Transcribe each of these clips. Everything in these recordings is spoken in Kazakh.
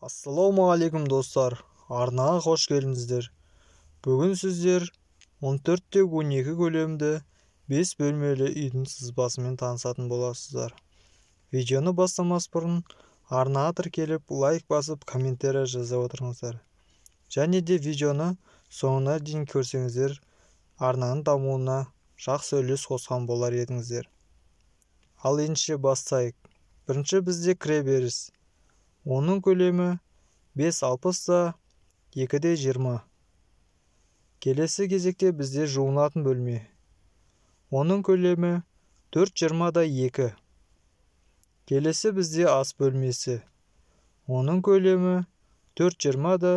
Ассалаумағалейкум, достар! Арнаға қош келдіңіздер. Бүгін сіздер 14-те 12 көлемді 5 бөлмелі үйдің сызбасымен танысатын боласыздар. Видеоны бастамас бұрын арнаға тіркеліп, лайк басып, комментарий жаза отырыңыздар. Және де видеоны соңына дейін көрсеңіздер, арнаның дамуына жақсы үлес қосқан болар едіңіздер. Ал ендеше бастайық. Бірінші бізде кіреберіс. Оның көлемі 5,60 та 2-де 20. Келесі кезекте бізде жуынатын бөлме. Оның көлемі 4,20 да 2. Келесі бізде ас бөлмесі. Оның көлемі 4,20 да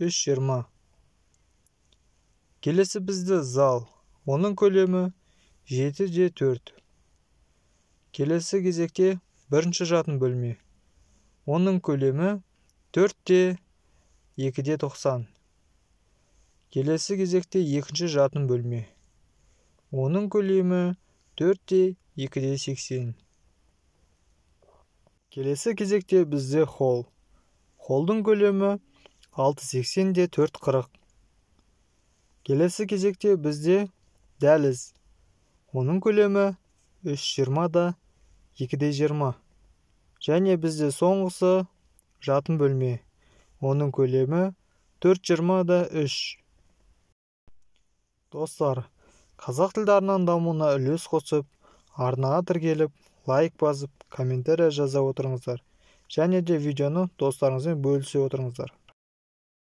3,20. Келесі бізде зал. Оның көлемі 7-де 4. Келесі кезекте бірінші жатын бөлме. Оның көлемі 4-те 2-де 90. Келесі кезекте екінші жатын бөлме. Оның көлемі 4-те 2-де 80. Келесі кезекте бізде холл. Холдың көлемі 6,80 де 4,40. Келесі кезекте бізде дәліз. Оның көлемі 3,20 да 2-де 20. Және бізде соңғысы жатын бөлме. Оның көлемі 4,20 да 3. Достар, қазақ тілді арнаның дамуына үлес қосып, арнаға тіркеліп, лайк басып, комментарий жаза отырыңыздар. Және де видеоны достарыңызбен бөлісе отырыңыздар.